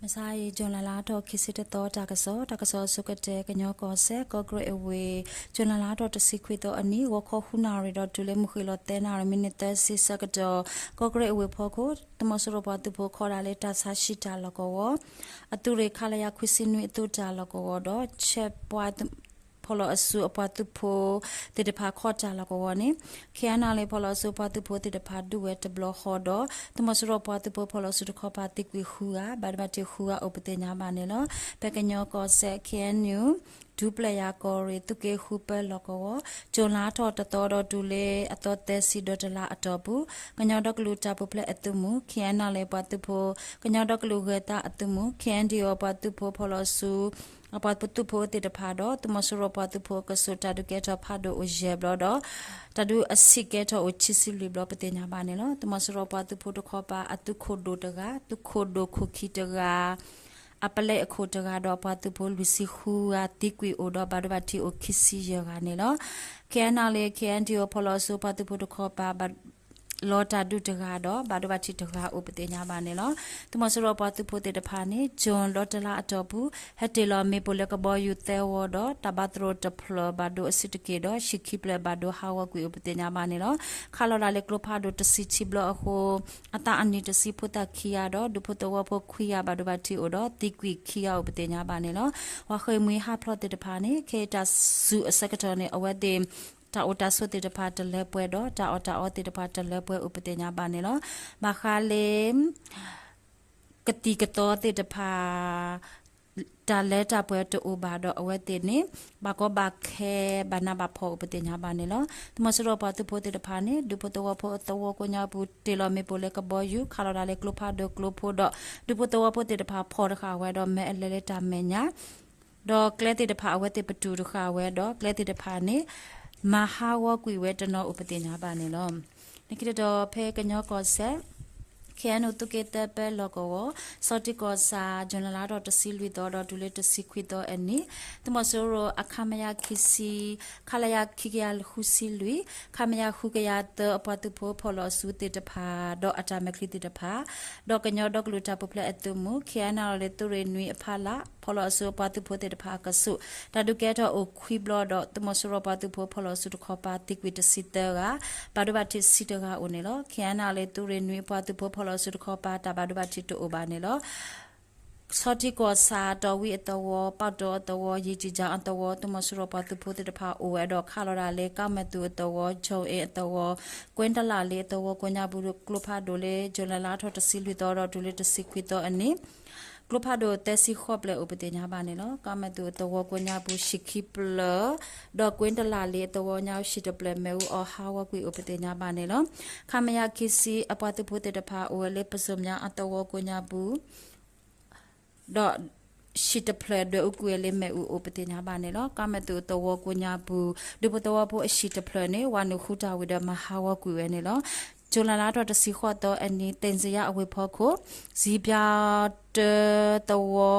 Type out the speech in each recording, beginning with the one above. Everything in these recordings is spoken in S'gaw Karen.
မုၢ်ဆါအံၤ June လါထီၣ်ခံဆံတသီ တၢ်ကစီၣ်, တၢ်ကစီၣ်အဆိကတၢၢ် ကညီကီၢ်စဲၣ် ကီၢ်ကရ့ၣ်အဝ့ၢ်, June လါထီၣ်တဆံခွံသီအနံၤ ဂီၤခီဃုနၣ်ရံၣ်ဒီးတုၤလၢမုၢ်ဃ့ၢ်လီၤသၢနၣ်ရံၣ် မံးနံးသၢဆံဆၢကတီၢ် ကီၢ်ကရ့ၣ်အဝ့ၢ်ဖီခိၣ် သုးမီၤစိရိၤပှၤသုးဖိခီဒၣ်လၢတၢ်ဆါဟံၣ်တၢ်လီၢ်ကဝီၤ အသုးရ့ၣ် ခလရ ခွံဆံနွံအသုးတၢ်လီၢ်ကဝီၤဒီး ဆဲးပှၢ် ဖီလီၤအစုအပှၤသုးဖိသ့ၣ်တဖၣ်ခီတၢ်လီၢ်ကဝီၤန့ၣ် ခ့ၣ်အဲၣ်နၣ်လ့ၣ် ဖီလီၤအစုပှၤသုးဖိသ့ၣ်တဖၣ်ဒုးဝဲတဘျီဃီဒီး သုးမီၤစိရိၤပှၤသုးဖိဖီလီၤအစုတခီပၤသံကွံာ်ဃုဂၤ ဘၣ်ဒိဘၣ်ထံးဃုဂၤအိၣ်ပသ့ၣ်ညါဘၣ်န့ၣ်လီၤ. ဖဲကညီကီၢ်စဲၣ် ခ့ၣ်အဲၣ်ယူၣ် ဒူပျဲၢ်ယၤကီၢ်ရ့ၣ် သုးက့ဃုပၢလီၢ်ကဝီၤ June လါထီၣ်တသီဒီးတုၤလၢအသီသၢဆံ ဒီးတလါအတီၢ်ပူၤ ကညီဒီကလုာ်တၢ်ပူၤဖျဲးအသုးမုၢ် ခ့ၣ်အဲၣ်နၣ်လ့ၣ်ပှၤသုးဖိ ကညီဒီကလုာ်ဂဲၤသးအသုးမုၢ် ခ့ၣ်အဲၣ်ဒံၣ်အိၣ် ပှၤသုးဖိဖီလီၤအစု ပှၤသုးဖိသ့ၣ်တဖၣ်ဒီး သုးမီၤစိရိၤပှၤသုးဖိအကဆူး တၢ်ဒုးကဲထီၣ်ဖးဒိၣ်အိၣ်ယဲၢ်ဘျီဒီး တၢ်ဒုးအဆံးကဲထီၣ်အိၣ်ခံဆံလွံၢ်ဘျီပသ့ၣ်ညါဘၣ်န့ၣ်လီၤ. သုးမီၤစိရိၤပှၤသုးဖိတခီပၤ အသုးခိၣ်ဒိၣ်တဂၤ, သုးခိၣ်ဒိၣ်ခိၣ်ခံတဂၤ, အပလဲအခိၣ်တဂၤဒီး ပှၤသုးဖိလွံၢ်ဆံဃုဂၤသံကွံာ်အိၣ်ဒီး ဘၣ်ဒိဘၣ်ထံးအိၣ်ခံဆံယဲၢ်ဂၤန့ၣ်လီၤ. ခ့ၣ်အဲၣ်နၣ်လ့ၣ် ခ့ၣ်အဲၣ်ဒံၣ်အိၣ် ဖီလီၤအစုပှၤသုးဖိတခီပၤ လီၤတၢ်ဒုးတဂၤဒီး ဘၣ်ဒိဘၣ်ထံးတဂၤအိၣ်ပသ့ၣ်ညါဘၣ်န့ၣ်လီၤ. သုးမီၤစိရိၤပှၤသုးဖိသ့ၣ်တဖၣ်န့ၣ် June ဒီးတလါအတီၢ်ပူၤ ဟဲတ့ၢ်လီၤမ့ၣ်ပိၢ်လၢကဘီယူၤသၢဝီဒီး တၢ်ဘါသရိာ်တဖျၢၣ်ဘၣ်ဒိအဆံးတက့ၢ်ဒီး ဟံၣ်ခံဖျၢၣ်ဘၣ်ဒိဟးဂီၤကွံာ်အိၣ်ပသ့ၣ်ညါဘၣ်န့ၣ်လီၤ. ခးလီၤဒၣ်လၢကျိဖးဒိၣ်တဆံခံဘျီအဃိ အသးအနံၣ်တဆံဖိသၣ်ခံဂၤဒီး ဒူဖိသဝီဖိခွံဂၤဘၣ်ဒိဘၣ်ထံးအိၣ်ဒီး သံကွံာ်ခံဂၤအိၣ်ပသ့ၣ်ညါဘၣ်န့ၣ်လီၤ. ပှၤဃ့ၢ်မှံဟးဖျိးသ့ၣ်တဖၣ်န့ၣ် ခဲအံၤတၢ်စူၤအဆၢကတီၢ်န့ၣ် အဝဲသ့ၣ် တၢ်အိၣ်တၢ်ဆိးသ့ၣ်တဖၣ်တလၢပှဲၤဒီး တၢ်အီၣ်တၢ်အီသ့ၣ်တဖၣ်တလၢပှဲၤအိၣ်ပသ့ၣ်ညါဘၣ်န့ၣ်လီၤ. ဘၣ်ဃးလၢ ကသံၣ်ကသီသ့ၣ်တဖၣ် တၢ်လၢတၢ်ပှဲၤတအိၣ်ဘၣ်ဒီး အဝဲသ့ၣ်န့ၣ် ဘၣ်ကီဘၣ်ခဲ ဘၣ်နးဘၣ်ဖှီၣ်အိၣ်ပသ့ၣ်ညါဘၣ်န့ၣ်လီၤ. သုးမီၤစိရိၤပှၤသုးဖိသ့ၣ်တဖၣ်န့ၣ် ဒူဖိသဝီဖိအသဝီကိးညါပူၤ တ့ၢ်လီၤမ့ၣ်ပိၢ်လၢကဘီယူၤ ခးလီၤဒၣ်လၢကျိဖးဒိၣ်ကျိဖိဒီး ဒူဖိသဝီဖိသ့ၣ်တဖၣ်ဖီၣ်တဃာ်ဝဲဒီး မဲအလဲလၢတၢ်မဲာ်ညါ ဒီးကျဲသ့ၣ်တဖၣ်အဝဲသ့ၣ်ပတုာ်တဃာ်ဝဲဒီး ကျဲသ့ၣ်တဖၣ်န့ၣ် မၤဟးဂီၤကွံာ်ဝဲတနီၤအိၣ်ပသ့ၣ်ညါဘၣ်န့ၣ်လီၤ. လၢခံတတီၤ ဖဲကညီကီၢ်စဲၣ် ခ့ၣ်အဲၣ်ယူၣ် သုးက့သၢပၢလီၢ်ကဝီၤ ဆီထံကီၢ်ဆၣ် June လါထီၣ်တဆံလွံၢ်သီဒီးတုၤလၢတဆံခွံသီအနံၤ သုးမီၤစိရိၤအ ခမရ ခံဆံ ခလရ ခံကယၤဃုဆံလွံၢ် ခမရ ဃုကယၤသၢအပှၤသုးဖိဖီၣ်လီၤအစုသ့ၣ်တဖၣ် ဒီးအတၢ်မဲာ်ချံသ့ၣ်တဖၣ် ဒီးကညီဒီကလုာ်တၢ်ပူၤဖျဲးအသုးမုၢ် ခ့ၣ်အဲၣ်နၣ်လ့ၣ် သုးရ့ၣ်နွံအဖီလာ် ဖီၣ်လီၤအစုအပှၤသုးဖိသ့ၣ်တဖၣ်အကဆူး တၢ်ဒုးကဲထီၣ်အိၣ်ခွံဘျီဒီး သုးမီၤစိရိၤပှၤသုးဖိဖီၣ်လီၤအစုတခီပၤသံကွံာ်တဆံသၢဂၤ ဘၣ်ဒိဘၣ်ထံးဆံတဂၤအိၣ်န့ၣ်လီၤ. ခ့ၣ်အဲၣ်နၣ်လ့ၣ် သုးရ့ၣ်နွံအပှၤသုးဖိဖီၣ်လီၤအစုတခီပၤ တၢ်ဘၣ်ဒိဘၣ်ထံးတအိၣ်ဘၣ်န့ၣ်လီၤ. ဆီထံကီၢ်ဆၣ် တီၢ်ဝံအသဝီ ပီၣ်တီၣ်အသဝီ ယံာ်တံၢ်ကၠၣ်အသဝီ သုးမီၤစိရိၤပှၤသုးဖိသ့ၣ်တဖၣ်အိၣ်ဝဲဒီးခးလီၤဒၣ်လၢ ကၢ်မဲာ်သူၣ်အသဝီ ကၠိအ့အသဝီ ကွ့တလးလ့အသဝီကိးညါပူၤ ကျိဖးဒိၣ်လၢ June လါထီၣ်တဆံလွံၢ်သီဒီးတုၤလၢတဆံခွံသီအနံၤ ကျိဖးဒိၣ်သၢဆံဃိးဖျၢၣ်အိၣ်ပသ့ၣ်ညါဘၣ်န့ၣ်လီၤ. ကၢ်မဲာ်သူၣ်အသဝီကိးညါပူၤ ဟံၣ်ခံဖျၢၣ် ဒီးကွ့တလးလ့အသဝီညါဟံၣ်တဖျၢၣ် မ့ၣ်အူအီၣ်ဟးဂီၤကွံာ်အိၣ်ပသ့ၣ်ညါဘၣ်န့ၣ်လီၤ. ခမရ ခံဆံ အပှၤသုးဖိသ့ၣ်တဖၣ်အိၣ်ဝဲလၢ ပစိာ်မၠါအသဝီကိးညါပူၤ ဒီးဟံၣ်တဖျၢၣ်ဒွဲၣ်အူကွံာ်ဝဲလၢမ့ၣ်အူအိၣ်ပသ့ၣ်ညါဘၣ်န့ၣ်လီၤ. ကၢ်မဲာ်သူၣ်အသဝီကိးညါပူၤ ဒူဖိသဝီဖိအဟံၣ်တဖျၢၣ်န့ၣ် ဝၤနုာ်ဃုတၢ်ဝံၤဒီးမၤဟးဂီၤကွံာ်ဝဲန့ၣ်လီၤ. ကၠိလါလါထီၣ်တဆံဃိးသီအနံၤ သ့ၣ်စယါအဝ့ၢ်ဖီခိၣ် စံးပၠါတၢသဝီ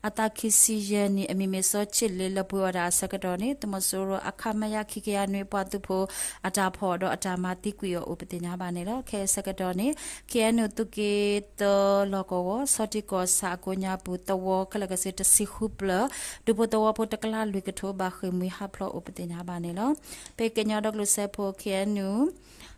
အသးခံဆံယဲၢ်နံၣ် အမံၤမ့ၢ်စီၤဆ့ၣ်လ့ လၢပှ့ၤအီၣ်တၢ်အဆၢကတီၢ်န့ၣ် သုးမီၤစိရိၤအ ခမရ ခံကယၤနွံ ပှၤသုးဖိအတၢ်ဖီၣ်ဒီးအတၢ်မၤသံကွံာ်အီၤအိၣ်ပသ့ၣ်ညါဘၣ်န့ၣ်လီၤ. ခဲအံၤဆၢကတီၢ်န့ၣ် ခ့ၣ်အဲၣ်ယူၣ် သုးက့သၢလီၢ်ကဝီၤ ဆီထံကီၢ်ဆၣ်အကိးညါပူၤ သဝီခဲလၢာ်ကဆ့တဆံဃုဖျၢၣ် ဒူဖိသဝီဖိတကလးလွံၢ်ကထိ ဘၣ်ဃ့ၢ်မှံဟးဖျိးအိၣ်ပသ့ၣ်ညါဘၣ်န့ၣ်လီၤ. ဖဲကညီဒီကလုာ်စၢဖှိၣ် ခ့ၣ်အဲၣ်ယူၣ်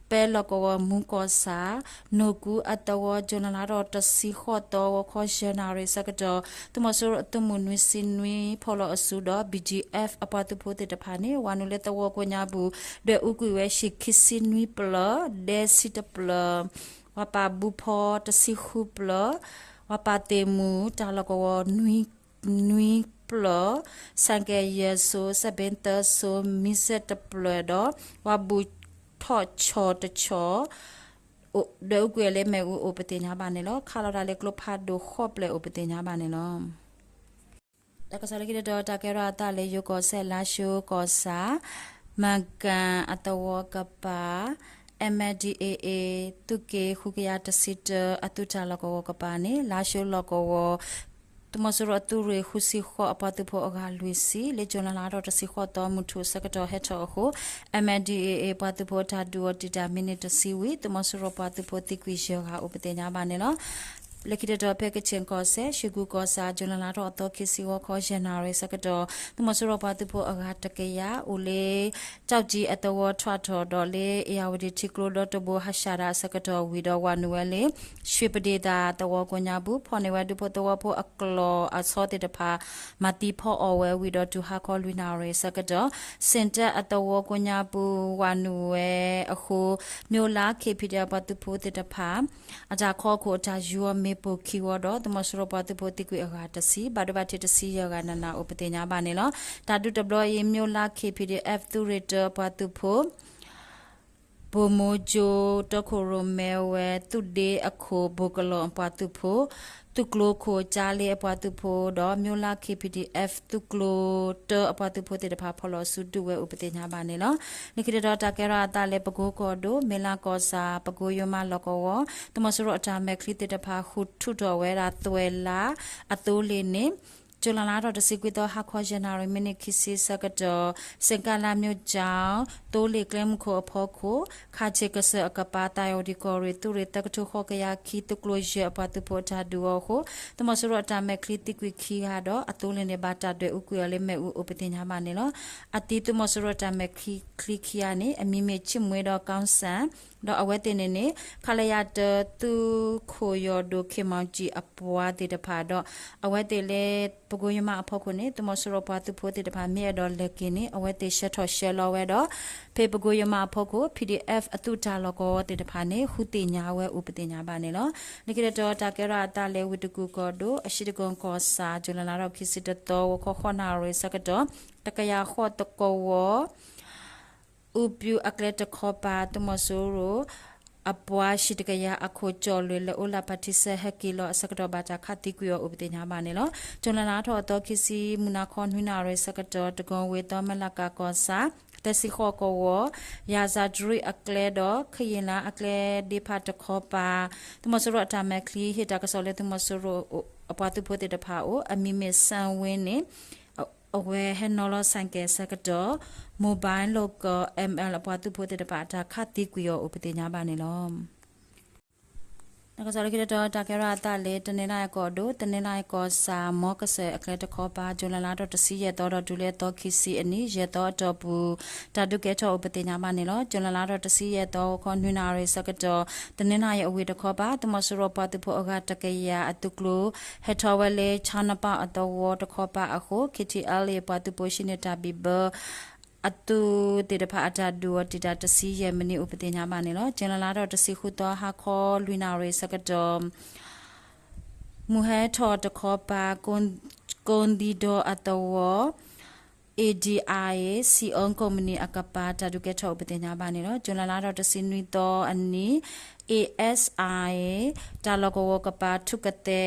ပၢလီၢ်ကဝီၤ မူကီၢ်ဆၣ် နိၢ်ကူအသဝီ ကၠိလါလါထီၣ်တဆံဃိးသီ ဂီၤခီယဲၢ်နၣ်ရံၣ်ဆၢကတီၢ် သုးမီၤစိရိၤအသုးမုၢ်နွံဆံနွံ ဖီၣ်လီၤအစုဒီး ဘံၣ်ကၠံၣ်အဲၣ် အပှၤသုးဖိသ့ၣ်တဖၣ်န့ၣ် ဝၤနုာ်လၢသဝီကိးညါပူၤ ဒွဲၣ်အူကွံာ်ဝဲဟံၣ်ခံဆံနွံဖျၢၣ် ဒဲဆံတဖျၢၣ် ဝၤပာ်ဘုဖီတဆံဃုဖျၢၣ် ဝၤပာ်သ့ၣ်မူၤတၢ်လီၢ်ကဝီၤ နွံဖျၢၣ် ဆဲးကဲးယဲၢ်စိ စဲးဘ့ၣ်သၢစိ မံစဲးတဖျၢၣ်ဒီး ဝၤဘူးထီၣ်ဆီၣ်တဆီၣ် ဒွဲၣ်အူကွံာ်လၢမ့ၣ်အူအိၣ်ပသ့ၣ်ညါဘၣ်န့ၣ်လီၤ. ခးလီၤဒၣ်လၢကျိဖးဒိၣ်ဃိးဖျၢၣ်အိၣ်ပသ့ၣ်ညါဘၣ်န့ၣ်လီၤ. တၢ်ကစီၣ်လၢခံတတီၤ တၢ်ကဲထီၣ်အသးလၢယိၤကီၢ်စဲၣ် လါၡိကီၢ်ဆၣ် မကၣ်အသဝီကပၤ MNDAA သုးက့ဃုကယၤတဆံတၢ အသုးတၢ်လီၢ်ကဝီၤကပၤန့ၣ် လါၡိလီၢ်ကဝီၤ သုးမီၤစိရိၤအသုးရ့ၣ်ဃုဆံဃိး အပှၤသုးဖိအဂၤလွံၢ်ဆံ လၢကၠိလါလါထီၣ်တဆံဃိးသီ မုၢ်ထူၣ်အဆၢကတီၢ်ဟဲထီၣ်အဃိ MNDAA ပှၤသုးဖိအတၢ်ဒုးအီၤတံာ်တာ်မံးနံးတဆံဝံၤ သုးမီၤစိရိၤပှၤသုးဖိသံကွံာ်ယဲၢ်ဂၤအိၣ်ပသ့ၣ်ညါဘၣ်န့ၣ်လီၤ. လၢခံတတီၤဖဲကခ့ၣ်ကီၢ်စဲၣ် ရွှ့ၣ်ကူၣ်ကီၢ်ဆၣ် ကၠူၤလဲလါထီၣ်အသီခံဆံဃိးခီ ယဲၢ်နၣ်ရံၣ်ဆၢကတီၢ် သုးမီၤစိရိၤပှၤသုးဖိအဂၤတကယၤ အိၣ်လၢ ကၠီၣ်ကၠံအသဝီထွးထီၣ်ဒီးလၢ အ့ၣ်ယၣ်ဝတံၣ်ထံကျိဒီတဘိ ဟးဆှဲးတၢ်အဆၢကတီၢ်ဝံၤဒီး ဝၤနုာ်ဝဲလၢ ရွှ့ၣ်ပဒ့ၣ်သၣ်သဝီကိးညါပူၤ ဖီၣ်န့ၢ်ဝဲဒူဖိသဝီဖိအကျိာ်အဆီသ့ၣ်တဖၣ် မၤသံဖီအီၣ်ဝဲဝံၤဒီးတုၤဟါခီလွံၢ်နၣ်ရံၣ်ဆၢကတီၢ် စ့ၣ်တဲၣ်အသဝီကိးညါပူၤ ဝၤနုာ်ဝဲအဃိ မၠိလါ ခ့ၣ်ဖံးဒဲး ပှၤသုးဖိသ့ၣ်တဖၣ် အတၢ်ခီခိၣ်အတၢ်ယူၤအီၤမ့ၣ်ပိၢ်ခံဝီဒီး သုးမီၤစိရိၤပှၤသုးဖိသံကွံာ်အဂၤတဆံ ဘၣ်ဒိဘၣ်ထံးတဆံယဲၢ်ဂၤနးနးအိၣ်ပသ့ၣ်ညါဘၣ်န့ၣ်လီၤ. တၢ်ဒုးတဘျီအံၤ မၠိလါ ခ့ၣ်ဖံးဒဲး သုးရ့ၣ်တၢပှၤသုးဖိ ဘိၣ်မိၢ်ကၠိ တၢခိၣ်ရိၣ်မဲဝဲ သုးဒ့အခိၣ် ဘိၣ်ကလီၢ်အပှၤသုးဖိ သုးကျိခိၣ် ကၠါလ့အပှၤသုးဖိဒီး မၠိလါ ခ့ၣ်ဖံးဒဲး သုးကျိတၢအပှၤသုးဖိသ့ၣ်တဖၣ် ဖီၣ်လီၤစုဒုးဝဲအိၣ်ပသ့ၣ်ညါဘၣ်န့ၣ်လီၤ. လၢခံတတီၤတၢ်ကဲထီၣ်အသးလၢ ပကိကီၢ်ဒိၣ် မ့ၢ်လါကီၢ်ဆၣ် ပကိယိၤမးလီၢ်ကဝီၤ သုးမီၤစိရိၤအတၢ်မဲာ်ချံသ့ၣ်တဖၣ် ဃုထူးထီၣ်ဝဲဒၣ်သွဲၣ်လါအသိလ့ၣ်န့ၣ် ကၠူၤလဲလါထီၣ်တဆံခွံသီ ဟါခီယဲၢ်နၣ်ရံၣ် မံးနံးခံဆံဆၢကတီၢ် စ့ၣ်ကၣ်လါ မၠိကၠီ သိလ့ၣ်ကျဲမုၢ်ခိၣ်အဖီခိၣ် ခးဆံးကစၢၢ်အကပၤ သးယီၣ်ဒံကီၢ်ရ့ၣ် သုးရ့ၣ်သၢကထိဃိးကယၤခံ သုးကျိယဲၢ်အပှၤသုးဖိအတၢ်ဒုးအီၤအဃိ သုးမီၤစိရိၤအတၢ်မဲာ်ချံသံကွံာ်ခံဂၤဒီး အသိလ့ၣ်န့ၣ် ဘၣ်တၢ်ဒွဲၣ်အူကွံာ်အီၤလၢမ့ၣ်အူအိၣ်ပသ့ၣ်ညါဘၣ်န့ၣ်လီၤ. အသံသုးမီၤစိရိၤအတၢ်မဲာ်ချံခံဂၤန့ၣ် အမံၤမ့ၢ် ဆံၣ်မှ့ဒီး ကီၣ်စၣ် ဒီးအဝဲသ့ၣ်န့ၣ်န့ၣ် ခလရ တၢ သုးခိၣ်ယီၢ်ဒိၣ် ခ့ၣ်မီၣ်ကၠံၣ်အပှၤသ့ၣ်တဖၣ်ဒီး အဝဲသ့ၣ်လၢ ပကိယိၤမးအဖီခိၣ်န့ၣ် သုးမီၤစိရိၤပှၤသုးဖိသ့ၣ်တဖၣ် မ့ၢ်အဲၣ်ဒိးလဲၤက့ၤန့ၣ် အဝဲသ့ၣ်ဆှၢထီၣ်ဆှၢလီၤဝဲဒီး ဖဲပကိယိၤမးအဖီခိၣ် ပီၣ်ဒံၣ်အဲၣ်ဖ် အသုးတၢ်လီၢ်ကဝီၤသ့ၣ်တဖၣ်န့ၣ် ဃုသ့ၣ်ညါဝဲအိၣ်ပသ့ၣ်ညါဘၣ်န့ၣ်လီၤ. လၢခံတတီၤတၢ်ကဲထီၣ်အသးလၢ ဝ့ၢ်တကူၣ်ကီၢ်ဒိၣ် အၡံတကီၢ်ကီၢ်ဆၣ် ကၠူၤလဲလါထီၣ်ခံဆံတသီ ဂီၤခီဃိးနၣ်ရံၣ်ဆၢကတီၢ် တကယၤဃိးသကဝီၤ အူပူၤအကျဲတခီပၤ သုးမီၤစိရိၤ အပှၤဟံၣ်တကယၤအခိၣ်ကၠီၣ်လွဲၢ် လဲၤအိၣ်လၢပၣ်ထံဆၢဟဲက့ၤလီၤအဆၢကတီၢ် ဘၣ်တၢ်ခးသံကွံာ်အီၤအိၣ်ပသ့ၣ်ညါဘၣ်န့ၣ်လီၤ. ကၠူၤလဲလါထီၣ်အသီခံဆံ မုၢ်နၤခီနွံနၣ်ရံၣ်ဆၢကတီၢ် တကီၢ်ဝ့ၢ်သီ မဲၢ်လးကးကီၢ်ဆၣ် သၢဆံဃိးကဝီၤ ယၤစၤတရံးအကျဲဒီး ခယ့ၣ်လါအကျဲဒ့ဖးတခီပၤ သုးမီၤစိရိၤအတၢ်မဲာ်ချံ ဟ့ၣ်တၢ်ကစီၣ်လၢသုးမီၤစိရိၤအပှၤသုးဖိသ့ၣ်တဖၣ်အအိၣ် အမံၤမ့ၢ် စၣ်ဝ့န့ၣ် အဝဲဟဲနီၤလီၤဆၣ်ကဲၤဆၢကတီၢ် Mobile Local ML အပှၤသုးဖိသ့ၣ်တဖၣ် တၢ်ခးသံကွံာ်အီၤအိၣ်ပသ့ၣ်ညါဘၣ်န့ၣ်လီၤ. တၢ်ကစီၣ်လၢခံတတီၤ တၢ်ကဲထီၣ်အသးလၢ တနီသရံၣ်ကီၢ်ဒိၣ် တနီသရံၣ်ကီၢ်ဆၣ် မီကစၢၢ်အကျဲတခီပၤ ကၠူၤလဲလါထီၣ်တဆံယဲၢ်သီဒီးတုၤလၢအသီခံဆံအနံၤ ယဲၢ်သီအတီၢ်ပူၤ တၢ်ဒုးကဲထီၣ်အိၣ်ပသ့ၣ်ညါဘၣ်န့ၣ်လီၤ. ကၠူၤလဲလါထီၣ်တဆံယဲၢ်သီ ဂီၤခီနွံနၣ်ရံၣ်ဆၢကတီၢ် တနီသရံၣ်အဝ့ၢ်တခီပၤ သုးမီၤစိရိၤပှၤသုးဖိအဂၤတကယၤအသုးကျိၤ ဟဲထီၣ်ဝဲလၢ ခၠါနပၣ်အသဝီတခီပၤအဃိ KTLA ပှၤသုးဖိဟံးန့ၢ်တၢ်ဘံၣ်ဘၢ အသုးသ့ၣ်တဖၣ်အတၢ်ဒုးအီၤတံာ်တာ်တဆံယဲၢ်မံးနံးအိၣ်ပသ့ၣ်ညါဘၣ်န့ၣ်လီၤ. ကၠူၤလဲလါထီၣ်တဆံဃုသီ ဟါခီလွံၢ်နၣ်ရံၣ်ဆၢကတီၢ် မုၢ်ဟဲထီၣ်တခီပၤ ကိၣ်သံဒိအသဝီ ADIA စံးအၢကိးမုၢ်နံၤအကပၤ တၢ်ဒုးကဲထီၣ်အိၣ်ပသ့ၣ်ညါဘၣ်န့ၣ်လီၤ. ကၠူၤလဲလါထီၣ်တဆံနွံသီအနံၤ ASIA တၢ်လီၢ်ကဝီၤကပၤ ထူၣ်ကသဲ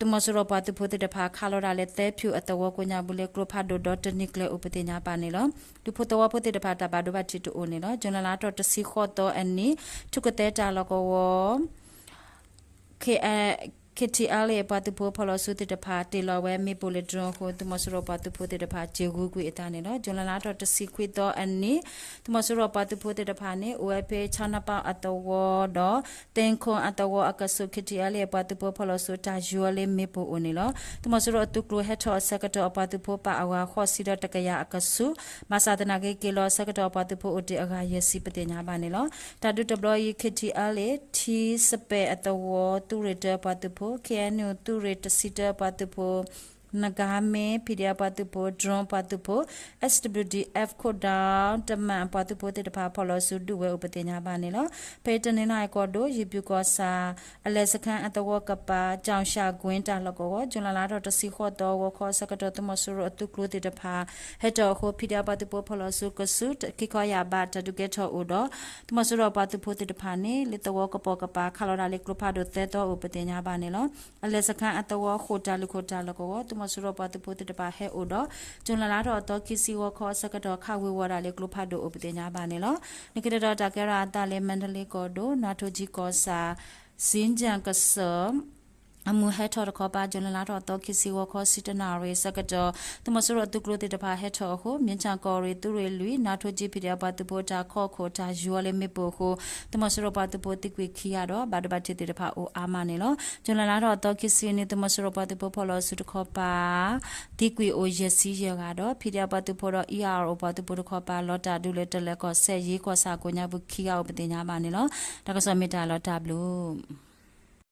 သုးမီၤစိရိၤပှၤသုးဖိသ့ၣ်တဖၣ် ခးလီၤတၢ်လၢ သၢဖၠူၣ်အသဝီကိးညါပူၤလၢကျိဖးဒိၣ်ဒီးတနံၤကျၢၤအိၣ်ပသ့ၣ်ညါဘၣ်န့ၣ်လီၤ. ဒူဖိသဝီဖိသ့ၣ်တဖၣ် တၢ်ဘၣ်ဒိဘၣ်ထံးတအိၣ်န့ၣ်လီၤ. ကၠူၤလဲလါထီၣ်တဆံဃိးသီအနံၤ ထူၣ်ကသဲတၢ်လီၢ်ကဝီၤ KTLA ပှၤသုးဖိဖီၣ်လီၤစုသ့ၣ်တဖၣ် တ့ၢ်လီၤဝဲမ့ၣ်ပိၢ်လၢ drone အဃိ သုးမီၤစိရိၤပှၤသုးဖိသ့ၣ်တဖၣ် စၢၤဂုာ်ကွံာ်အသးန့ၣ်လီၤ. ကၠူၤလဲလါထီၣ်တဆံခွံသီအနံၤ သုးမီၤစိရိၤပှၤသုးဖိသ့ၣ်တဖၣ်န့ၣ် အိၣ်ဝဲဖဲ ခၠါနပၣ်အသဝီဒီး သ့ၣ်ခိၣ်အသဝီအကဆူး KTLA ပှၤသုးဖိဖီၣ်လီၤစုတၢ်ယူၤအီၤလၢမ့ၣ်ပိၢ်အိၣ်န့ၣ်လီၤ. သုးမီၤစိရိၤအသုးကျိၤဟဲထီၣ်အဆၢကတီၢ် အပှၤသုးဖိပာ်အဂၤဃိးဆံဒီးတကယၤအကဆူး ဘၣ်ဆၣ်သနာ်က့ က့ၤလီၤအဆၢကတီၢ် အပှၤသုးဖိအိၣ်တ့ၢ်အဂၤယဲၢ်ဆံပသ့ၣ်ညါဘၣ်န့ၣ်လီၤ. တၢ်ဒုးတဘျီအံၤ KTLA ထံစပဲာ်အသဝီ သုးရ့ၣ်တၢအပှၤသုးဖိ KNU သုးရ့ၣ်တဆံတၢအပှၤသုးဖိ နဂါမ့ၢ် PDF အပှၤသုးဖိ drone အပှၤသုးဖိ SWDF ခိၣ်ဒၢ တမၣ်အပှၤသုးဖိသ့ၣ်တဖၣ် ဖီၣ်လီၤစုဒုးဝဲအိၣ်ပသ့ၣ်ညါဘၣ်န့ၣ်လီၤ. ဖဲတနီသရံၣ်ကီၢ်ဒိၣ် ယံၤပၠူၣ်ကီၢ်ဆၣ် အလဲၤစခန်းအသဝီကပၤ ကၠီၣ်ၡၣ်ကွ့တၢ်လီၢ်ကဝီၤ ကၠူၤလဲလါထီၣ်တဆံဃိးသီ ဂီၤခီအဆၢကတီၢ် သုးမီၤစိရိၤအသုးကျိၤသ့ၣ်တဖၣ် ဟဲထီၣ်အဃိ PDF ပှၤသုးဖိဖီၣ်လီၤစုကဆူး ခံခီယၣ်ဘး တၢ်ဒုးကဲထီၣ်အိၣ်ဒီး သုးမီၤစိရိၤပှၤသုးဖိသ့ၣ်တဖၣ်န့ၣ် လၢသဝီကပိာ်ကပၤ ခးလီၤတၢ်လၢကျိဖးဒိၣ်သၢသီအိၣ်ပသ့ၣ်ညါဘၣ်န့ၣ်လီၤ. အလဲၤစခန်းအသဝီဃိာ်တၢ်လုၢ်ခိၣ်တၢ်လီၢ်ကဝီၤ သုးမီၤစိရိၤပှၤသုးဖိသ့ၣ်တဖၣ်ဟဲအိၣ်ဒီး ကၠူၤလဲလါထီၣ်အသီခံဆံဂီၤခီအဆၢကတီၢ် ခးဝ့ၤဝီၤဒၣ်လၢကျိဖးဒိၣ်အိၣ်ပသ့ၣ်ညါဘၣ်န့ၣ်လီၤ. လၢခံတတီၤတၢ်ကဲထီၣ်အသးလၢ မါတလ့ကီၢ်ဒိၣ် နွၤထိကၠံကီၢ်ဆၣ် စ့ၣ်ကၠၣ်ကစၢၢ် အမုၢ်ဟဲထီၣ်တခီပၤ ကၠူၤလဲလါထီၣ်သီခံဆံ ဂီၤခီဆံတၢနၣ်ရံၣ်ဆၢကတီၢ် သုးမီၤစိရိၤသုးကျိၤသ့ၣ်တဖၣ်ဟဲထီၣ်အဃိ မ့ၢ်ဆၣ်ကီၢ်ရ့ၣ် သုးရ့ၣ်လွံၢ် နါထိကၠံဖံးဒဲးပှၤသုးဖိတၢ်ခီၣ်ခိၣ်တၢ်ယွၤလၢမ့ၣ်ပိၢ်အဃိ သုးမီၤစိရိၤပှၤသုးဖိသံကွံာ်ခံဂၤဒီး ဘၣ်ဒိဘၣ်ထံးသ့ၣ်တဖၣ်အိၣ်အါမးန့ၣ်လီၤ. ကၠူၤလဲလါထီၣ်သီခံဆံနံၤ သုးမီၤစိရိၤပှၤသုးဖိဖီၣ်လီၤဆူတခီပၤ သံကွံာ်အိၣ်ယဲၢ်ဆံယဲၢ်ဂၤဒီး ဖံးဒဲးပှၤသုးဖိဒီး အံၣ်အါအီၣ်ပှၤသုးဖိတခီပၤ လီၤတၢ်ဒုးလၢတလဲၤကီၢ်စဲၣ် ယ့ကီၢ်ဆၣ်ကိးညါပူၤခံဂၤအိၣ်ပသ့ၣ်ညါဘၣ်န့ၣ်လီၤ. တၢ်ကစီၣ်မ့ၢ်တၢ်လီၤတၢ်ဘျုး